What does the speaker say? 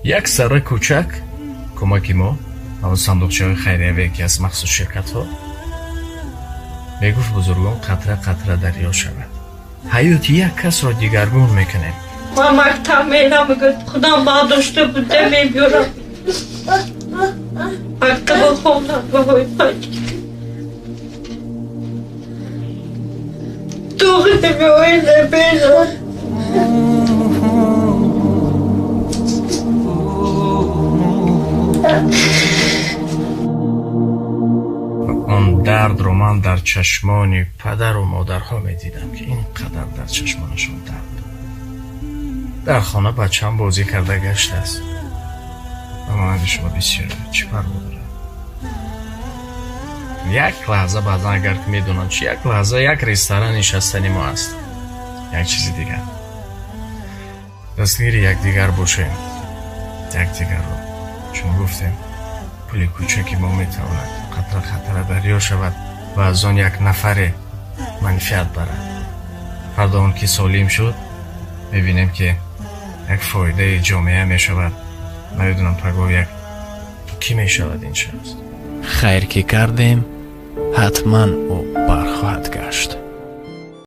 Як зарра кӯчак кӯмаки мо, ҳамон сандуқчаҳои хайриявие, ки аз махсус ширкатҳо, мегуфт бузургон, қатра қатра дарё шавад. Ҳаёти як касро дигаргун мекунем. Ман мактаб мерам, мегӯяд, худам бардошта буда мебиёрам. Мактаба хондам, баҳои 5. Туғи меоила бенам. Он дардро ман дар чашмони падару модарҳо медидам, ки ин қадар дар чашмонашон дард. Дар хона бачаам бозӣ карда гаштааст. Ба монанди шумо бисёр чӣ парво дорад? Як лаҳза баъзан агар ки медонам, чи як лаҳза як ресторан нишастани мо аст. Як чизи дигар. Дастгири якдигар бошем. Якдигарро. Чун гуфтем, пули кӯчаки мо метавонад қатра қатра дарё шавад ва аз он як нафаре манфиат барад. Фардо он ки солим шуд, мебинем, ки як фоидаи ҷомеа мешавад. Намедонам, пагоҳ як кӣ мешавад ин шахс. Хайр ки кардем, ҳатман ӯ бархоҳад гашт.